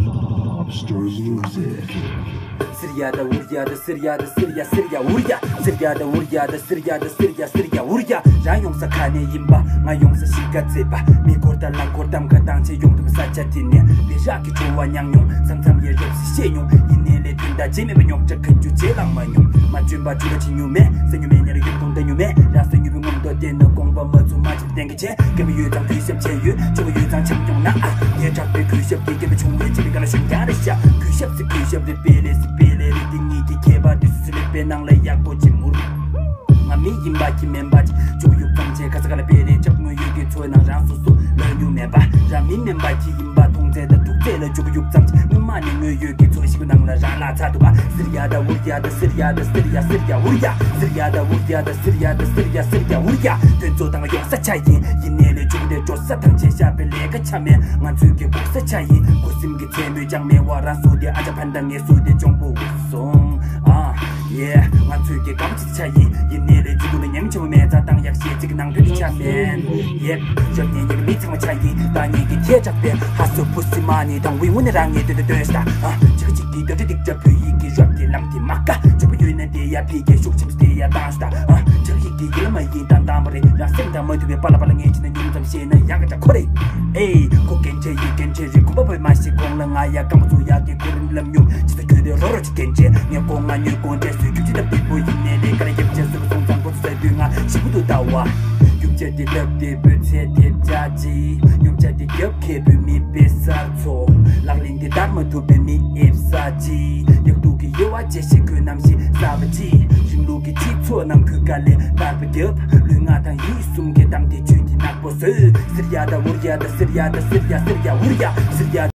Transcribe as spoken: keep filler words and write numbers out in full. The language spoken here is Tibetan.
Lobster Music. སིར་ཡ་ད་འུར་ཡ་ད་སིར་ཡ་ད་སིར་ཡ་སིར་ཡ་འུར་ཡ། སིར་ཡ་ད་འུར་ཡ་ད་སིར་ཡ་ད་སིར་ཡ་སིར་ཡ་འུར་ཡ། རང་ཡོང་ས་ག་ནས་ཡིན་པ། ང་ཡོང་ས་གཞིས་ཀ་རྩེད་པ། མི་འཁོར་དང་རླངས་འཁོར་གཏམ་ཁ་བཏང་བྱས་ཡོང་ཐུབ་ས་ཆ་དེ་ནས། བི་རག་གི་བྲོ་བ་མྱངས་མྱོང་། མཚམས་མཚམས་ཡ་རབས་སི་བཤད་མྱོང་། ཡིན་ནའི་ལས་དོན་དང་བྱེད་མེད་པ། རྙོག་དྲ་ཁ་མཆུ་བྱེད་ལང་མ་མྱོང་། མ་བྱོན་པ་འཇུ་ག་བྱེད་མྱོང་མེད། ས་ཉུལ་མེད་ནས་ར་ཡོད་མཐོང་ལྟ་མྱོང་མེད། ར་ས་ཉུལ་བའི་ངོམ་དོ་བསྟན་ན་དགོངས་པ་མ་ཚོམ་མ་བྱེད་གཏན་གི་བྱས། སྐད་མ་ཡོད་ཙང་གུས་ཞབས་བྱས་ཡོད། ཆོ་ག་ཡོད་ཙང་འཆམ་མྱོང་ན་ཨ། ངས་དྲག་པའི་གུས་ཞབས་ཀྱི་སྐད་མ་བྱུང་བའི་ཆེད་མི་ག་ལ་ཞུམ་རྒྱག་རེད་ཤག་གུས་ཞབས་སི་གུས་ཞབས་རེད། དཔེ་ལས་སི་དཔེ་ལས་རེད། དེ་གཉིས་ཀྱི་ཁྱད་པར་དེ་སུ་སུ་ལས་དཔེ་ནང་ལ་ཡག་པོ་ཅིག་མུར། ང་མི་ཡིན་པ་གི་མིན་པ་ཅིག་ཆོ་ག་ཡུག་ཙམ་བྱས། ག་ས་ག་ལ་དཔེ་ལས་འཆམ་མྱོང་ཡོད་ཀྱི་ཚོའི་ནང་རང་སོ་སོ་ལོས་མྱོང་མེད་པ། རང་མི་མིན་པ་གི་ཡིན་པ་མཐོང་ཚད་དང་ཐུག་ཚད་ལ་ཆོ་ག་ཡུག་ཙམ་བྱས། སྔོན་མ་ནས་དངོས་ཡོད་ཀྱི་ཚོ་ཞིག་གི་ནང་ལ་རང་ལ་ཚ་འདུག་ག་སིར་ཡ་ད་འུར་ཡ་ད་སིར་ཡ་ད་སིར་ཡ་སིར་ཡ་འུར་ཡ། སིར་ཡ་ད་འུར་ཡ་ད་སིར་ཡ་ད་སིར་ཡ་སིར་ཡ་འུར་ཡ། དོན་གཙོ་དང་ཡོང་ས་ཆ་ཡིན། ཡིན་ནའི་ལས་བྱུང་དེ་འགྲོ་ས་དང་བྱས་བཞག་པའི་ལས་ཀ་ཆ་མེད། ང་ཚོའི་གི་འགོག་ས་ཆ་ཡིན། ཁུ་སིམ་གི་མཚན་མོ་ཅང་མེད་བ། རང་སུ་དེ་ཨ་ཅག་ཕན་དང་ངེད་སུ་དེ་གཅོང་པོ་འུ་སོང་ཨ། ཡེ། ང་ཚོའི་གི་གམ་ཅི་ཆ་ཡིན། ཡིན་ནའི་ལས་བྱུང་དུ་ལ་ཉམས་ཆེ་བ་མེད་ཙང་དང་ཡག་ཤེས་ཅིག་ནང་དོན་དེ་ཆ་མེད། ཡེ། ཞོག་ཉེ་ཉེ་གི་མི་ཚང་མ་ཆ་ཡིན། ད་ཉེ་གི་ཁྱེད་ཅག་པས་ཧ་སུ་ཕུ་སི་མ་ནི་དང་བི་ངུ་ནི་རང་ངེས་དོན་དུ་སྟོན་ཤ་ཨ། ཅི་ག་ཅིག་གི་དོན་དུ་སྡིག་ཅག་བོད་ཡིག་གི་ཞོག་གི་ལམ་དེ་མ་ཀ་ཆུ་བོ་ཡོད་ན་དེ་ཡ་ཕི་གེ་ཤུགས་ཆེམས་དེ་ཡ་བཏང་ཤ་ཨ། ཅི་ག་ཅིག་གི་ཡིན་ལ་མ་ཡིན་དང་དང་པ་རེད། རང་སེམས་དང་མ་མཐུན་པའི་པ་ལ་པ་ལ་ངེས་ཅི་ན་ཉུང་ཙམ་ཤེས་ན་ཡག་ག་ཅག་ཁོ་རེད། ཨེ། ཁོ་སྐད་ཆ་ཡིན་སྐད་ཆ་རེད། གོམ་པ་བོད་མ་ཤེས་གོང་ལ་ང་ཡ་སྐམ་པ་ཚོ་ཡག་གི་གོ་རིམ་ལམ་ཉུང་ཅི་ད་ཁྱོད་དེ་རོ་རོ་ཅི་སྐད་ཆ་ངས་གོ་ང་ཉོས་གོང་ཆ་སུས་ཁྱུ་ཅི་ད་བདེ་པོ་ཡིན་ནས་ལས་ཀ་ལ་རྒྱབ་ཆ་སུ་ག་སོང་ཙང་གོ་ཚོད་དུས་ང་ཞིབ་པོ་འདུག་ལྟ་བ། རྒྱུ་ཆ་དེ་ལབ་དེ་བོད་ཚེ་ཐེབས་ཆ་ཅི། ཉོ་ཆ་དེ་རྒྱབ་ཁེ་བོད་མི་དཔེ་སར་ཚོ། ལག་ལེན་དེ་བསྟར་མ་ཐུབ་པའི་མི་ཨེབ་ས་ཅི། ཡག་སྡུག་གི་དབྱེ་བ་འབྱེད་ཤེས་དགོས་རྣམ་ཤེས་གསར་པ་ཅི། རིང་ལུགས་ཀྱི་སྤྱི་ཚོགས་ནང་ཁུལ་དཀའ་ལས་དར་པ་རྒྱབ། ལུས་ངག་དང་ཡིད་གསུམ་གྱི་གཏམ་དེ་ཆུ་དེ་ནག་པོ་བཟོས། སིར་ཡ་ད་འུར་ཡ་ད་སིར་ཡ་ད་སིར་ཡ་སིར་ཡ་འུར་ཡ། སིར་ཡ།